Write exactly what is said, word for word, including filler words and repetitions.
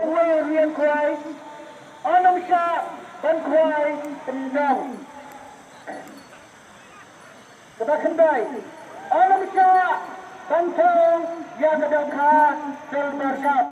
Uwei u rian khwai, un ym shah ban khwai tyndong. Kaba khyndai, un ym shah ban thung ïa ka dohkha Silver Cup.